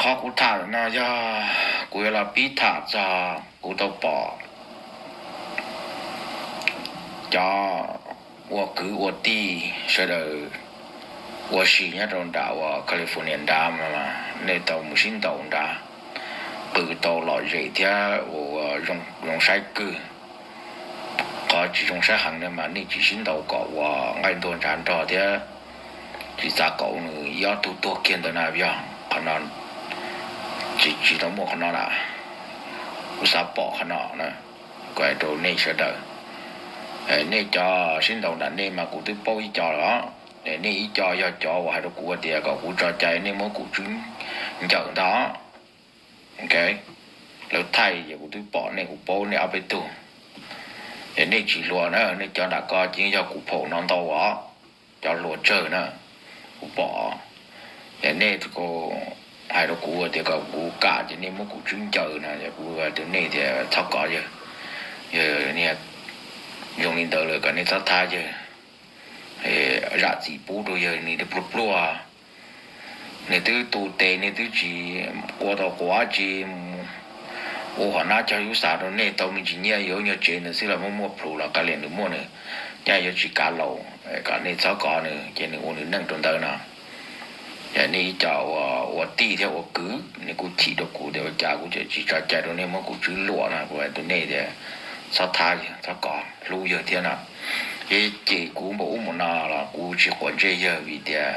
Qhov kuv tham no yog kuv yuav los pib tham txog kuv tau pom cov ua kwv ua tij sawv daws ua si nyob rau nram uas California nrad, nej tau mus sib ntaus nrad, qw tau lom zem thiab ua zoo saib kawg. Qhov tsis zoo saib heev no mas nej tsis sib ntaus kom ua nqaij ntuag ntshav nrog thiab tsis txav kom nws ib ob tug tuag kiag ntawd na, yog qhov no tsis tau muaj qhov no na. Kuv xav pom qhov no na, kuv hais rau nej sawv daws. Nej cov sib ntaus nram nej mas kuv twb paub ib co lawm os. Nej ib co yog cov uas hais rau kuv tias kom kuv tso cai nej muab kuv tswb ncaws ntag. Lawv thaij ces kuv twb pom nej, kuv paub nej ob peb tug. Es nej tsis hluas na, nej cov nram ko ces yog kuv phaum no ntau os, cov hluas tsawg na, kuv pom. Es nej hais rau kuv tias kom kuv kam ces nej muab kuv tswb ncaws na, kuv hais rau nej tias txhob kov yawg, yog zoo li ntawd lawm kom nej txhob thab yawg, zam txim pub rau yawg, nws pluag pluag, nws twb tu tes, nws twb tsis ua tau quav tsi, ua qhov nab cog lub xav rau nej tau me ntsis nyiaj yuav nyuag tsev ntawd xwb los muaj muaj plhus los kav liam nws muaj nws, nyaj yuav tsis kav laus, kom nej txhob kov nws ces nws ua nws neej rau ntawd no. Nej ib co ua tij thiab ua kwv nej kuj chim rau kuv tias ua cas kuv tsis tso cai rau nej muab kuv tswb luam no, kuv hais rau nej tias txhob thab yawg, txhob kov, hlub yawg thiab no. Ces kuv npaum ub npaum no los kuv tsis quav ntsej yawg vim tias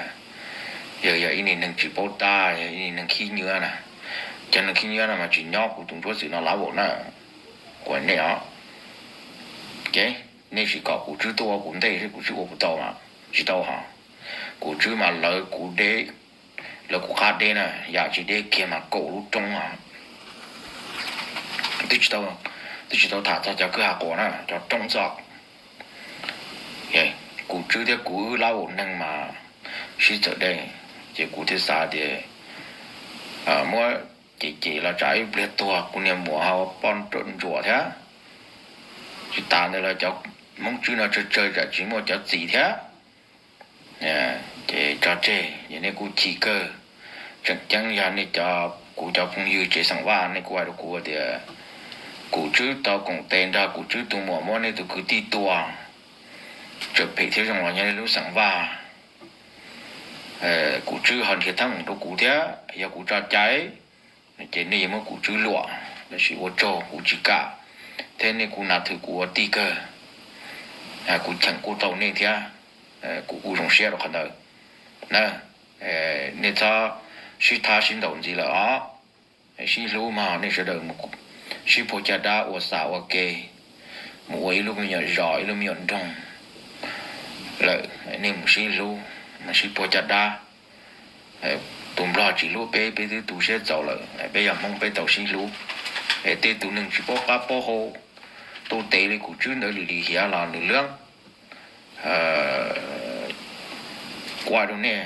yawg yog ib niag neeg tsis paub tab, yog ib niag neeg khib nyiab na. Cov neeg khib nyiab no mas tsis nyob kuv tus ntsuab txwm no lab vaum na, kuv hais nej os. Nej tsis kom kuv tswb tuaj ua kuv ntej seb kuv tswb ua puas tau mas tsis tau hos. Kuv tswb mas lawv kuv deb, lawv kuv qab deb na, yam tsis deb kiag mas kaum lub roob os. Twb tsis tau tham txog cov kwj ha quas na, cov roob xwb. Kuv tswb thiab kuv wb lab vaum neeg mas sib txawm deb, ces kuv thiaj xav tias muab cem cem los tsam ib pliag tuag kuv niag muam ho ua poj ntsuam thiab. Tsis tas ntawd los cov Hmoob tswb no tsawg tsawg tsam tsis muaj cov txiv thiab. Ces tso tseg, nej kuj chim kawg. Tseem ceeb yog nej cov, kuv cov phooj ywg tsev xeem Vaj nej kuj hais rau kuv tias kuv tswb tau koom tes nrog kuv tswb tus muam muab nej tus kwv tij tua, tseem phem thiab zoo los nyob nej lub xeem Vaj. Kuv tswb ho nrhiav teeb meem rau kuv thiab, yog kuv tso cai ces nej yuav muab kuv tswb luam, tab sis ua tsaug kuv tsis kam, thiab nej kuj nav thwm kuv ua tij kawg. Kuv cheem kuj tau nej thiab, kuv kuj zoo siab rau qhov ntawd na. Nej txhob sib thab sib ntaus ntxiv lawm os. Sib hlub mog, nej sawv daws sib puag caj dab ua xav ua ke, mus ua ib lub me nyuam zos ib lub me nyuam nroog lawm, nej mus sib hlub, mus sib puag caj dab. Tus Nplog tsis hlub peb, peb twb tu siab txaus lawm, peb yog Hmoob peb tau sib hlub. Es tej tus neeg tsis paub qab paub hau, tu tes li kuv tswb ntawd lim lim hiam los nws lwb. Kuv hais rau nej,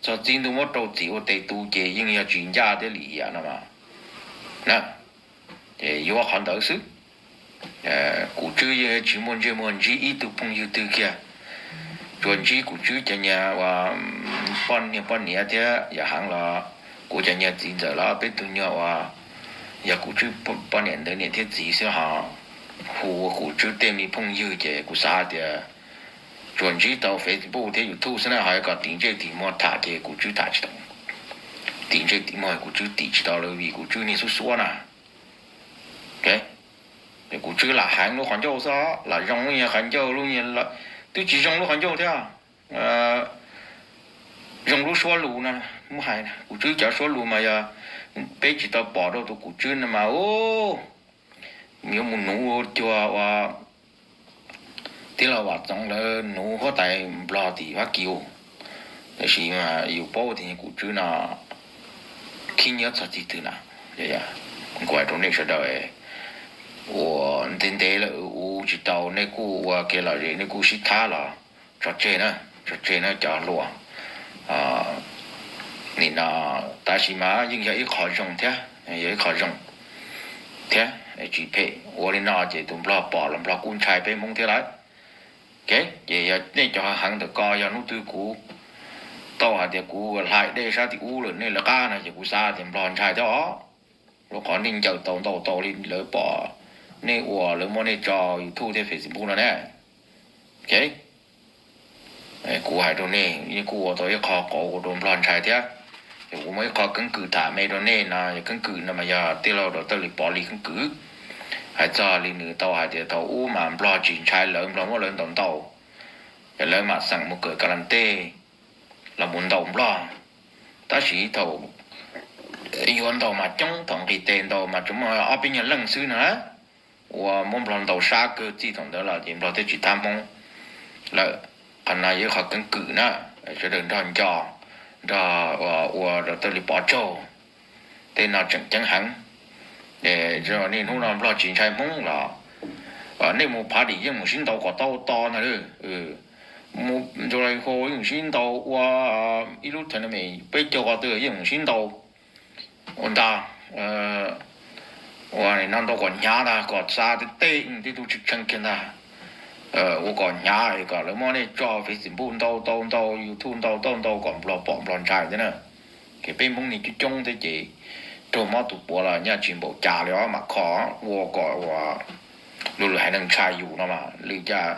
txog txij ntuj muab rau txim ua tes tu ces yeej yog tsis ncaj thiab lim hiam no mas na. Ces yuav qhov ntawd xwb. Kuv tswb yeej tsis muaj ntsej muag ntsib ib tug phooj ywg twg kiag, tsuas ntsib kuv tswb cov nyuag uas poj niam poj niam thiab yam heev los kuv cov nyuag txiv ntxawm los peb tug nyuag uas yog kuv tswb poj niam ntawd niam thiab txiv xwb ho hu ua kuv tswb tej me phooj ywg ces kuv xav tias tsuas ntsib tau Facebook thiab YouTube xwb na, ho kom tim ntsej tim muag tham ces kuv tswb tham tsis tau. Tim ntsej tim muag kuv tswb tim tsis tau lawm vim kuv tswb niag xub xuab na. Kuv tswb lam heev lub qhov ncauj xwb, lam zoo lub nyuag qhov ncauj, lub nyuag, twb tsis zoo lub qhov ncauj thiab, zoo lub suab lus no. Muab hais kuv tswb cov suab lus mas yog peb tsis tau pom rau tus kuv tswb no mas u, yuav mus nuv cuag ua tij laug Vam Txoov lawv nuv huab tais Nplog tim Fab Kis. Tab sis mas yus paub tias kuv tswb no khib nyiab txog txij twg na. Kuv hais rau nej sawv daws uas ntev ntev lawm ua tsis tau, nej kuj ua kev lom zem, nej kuj sib thab los tso tseg na, tso tseg na cov hluas. Nim no tab sis mas yeej yog ib qho zoo thiab, yog ib qho zoo thiab, tsis phem. Ua li no ces tus Nplog pom los Nplog kuj ntshai peb Hmoob thiab lawm. Ces yog nej cov heev ntawm ko yog hnub twg kuv tau hais tias kuv hlais dej sab tim ub lawm nej lawv qab no ces kuv xav tias Nplog ntshai thiab os. Rau qhov nej ncaws tau ntau tau li lawv pom nej ua, lawv muab nej tso YouTube thiab Facebook no ne. Ok, kuv hais rau nej, yeej kuj ua tau ib qho qauv ua rau Nplog ntshai thiab. Yog kuv muaj ib qho keeb kwm tham me rau nej no, yog keeb kwm no mas yog tij laug Dr. Lis Pov li keeb kwm. Hais txog li nws tau hais tias thaum ub mas Nplog tsis ntshai lawv, Nplog muab lawv ntaus ntaus, ces lawv mam xeem mus kawm kas las tej los mus ntaus Nplog. Tab sis thaum yuav ntaus mas coob, thaum nqis tes ntaus mas tsuas muaj ob peb nyuag leej xwb no na, uas muab Nplog ntaus sab kawg. Txij thaum ntawd los ces Nplog thiaj tsis thab Hmoob lawm. Qhov no yog ib qho keeb kwm na, sawv daws nrog nco, nrog ua Dr. Lis Pov tsaug. Tej no tseem ceeb heev. Niaj hnub no Nplog tsis ntshai Hmoob los nej mus phav dim yeej mus sib ntaus kom tau to ntag. Mus zoo li ho yeej sib ntaus ua ib lub tournament peb caug ko twg yeej mus sib ntaus ua ntag. Ua no ntau kom hnyav ntag, kom xa tej tej tib tug tshee tshee kiag ntag. Ua kom hnyav kom lawv muab nej tso Facebook ntau tau ntau, YouTube ntau tau ntau kom Nplog pom Nplog ntshai thiab na. Ces peb Hmoob ni coob coob thiab ces raug mob tus puav los nyaj tsis npaum cas li os, mam kho ua kom ua luag lwm haiv neeg ntshai yus no mas. Lwm cas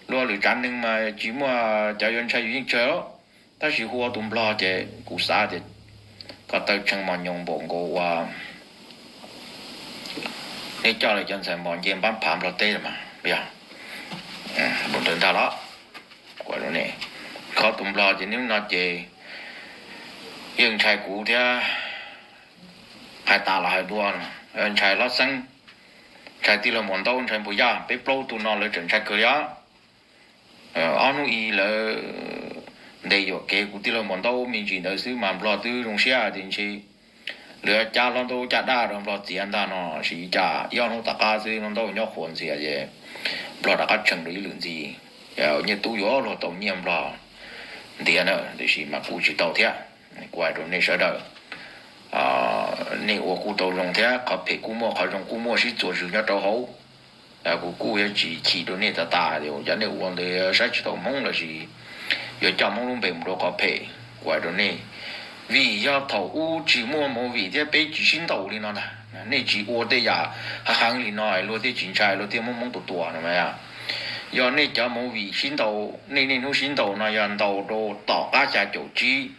luag lwm tsav neeg mas tsis muaj cov yuav ntshai yus yeej tsawg, tab sis hu ua tus Nplog ces kuv xav tias ko taw tshee mos nyoos npaum nkaus ua nej coj lawv cov ntxhais mos nce npab phav Nplog teb los mas yog npaum ntawd ntag los. Qhov tus Nplog ces niaj hnub no ces yeej ntshai kuv thiab, hais tas los hais dua, ntshai Hlob Xeeb, ntshai tij laug Muas Ntaub, ntshai Npus Yaj, peb plaub tug no lawv tseem ntshai kawg li os. Ob hnub i lawv ntes yuam kev kuv tij laug Muas Ntaub me ntsis ntawd xwb mas Nplog twb zoo siab tias ntshe lawv cab Hlob Ntaub caj dab rau Nplog txiav ntag no, sis cas ib ob hnub tom qab xwb Hlob Ntaub nyob qhuav ntxias ces Nplog rov qab tshee rau ib lwm ntxiv. Nyiaj tub yuav luag tau nyiaj Nplog ntiav na, tiam sis mas kuj tsis tau thiab. Kuv hais rau nej sawv daws, nej ua kuj tau zoo thiab, qhov phem kuj muaj qhov zoo kuj muaj, sib txuas zws nyob rau hauv. Kuv kuj yuav tsis chim rau nej tas tas tias cov nej ua ntawd saib tsis taus Hmoob lossis yuav coj Hmoob lub npe mus rau qhov phem. Kuv hais rau nej, vim yog thaum ub tsis muaj movie thiab peb tsis sib ntaus li no ntag, nej tsis ua tej yam heev heev li no luag thiaj tsis ntshai, luag thiaj muab Hmoob tua tua no mas. Yog nej cov movie sib ntaus, nej niaj hnub sib ntaus no yog ntaus rau tom qab xya caum tsib,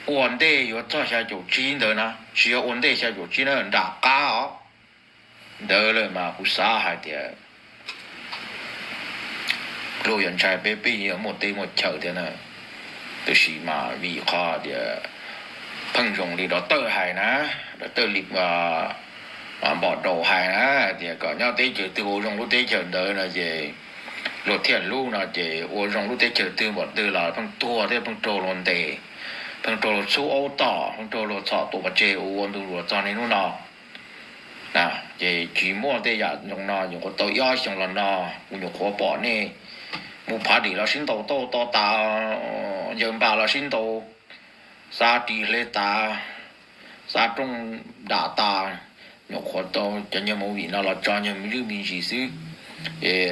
ua ntej yuav txog xya caum tsib ntawd na, tsis yog ua ntej xya caum tsib na, nram qab os. Ntawd lawm mas kuv xav hais tias luag yuav ntshai peb, peb yuav muaj teb muaj chaw thiab na. Tab sis mas vim qhov tias pheej zoo li Dr. Tawj hais na, Dr. Tawj Lis Npom Daus hais na, tias kom nyob teb chaws twg ua zoo lub teb chaws ntawd no ces luag thiaj hlub no ces ua zoo lub teb chaws twg npaum twg los pheej tuag thiab pheej raug luag ntes, pheej raug luag txhub aub tom, pheej raug luag txhom tua pov tseg ua ua ntu zus txog niaj hnub no. Ces tsis muaj tej yam zoo no, nyuam qhuav tau ib ob xyoos los no kuv nyuam qhuav pom nej mus phav dim los sib ntaus tauj to tas, yawg npas los sib ntaus, xa ris hle tas, xa rooj dam tas, nyuam qhuav tau cov nyuag movie no los tso nyuag me ntsis xwb. Ces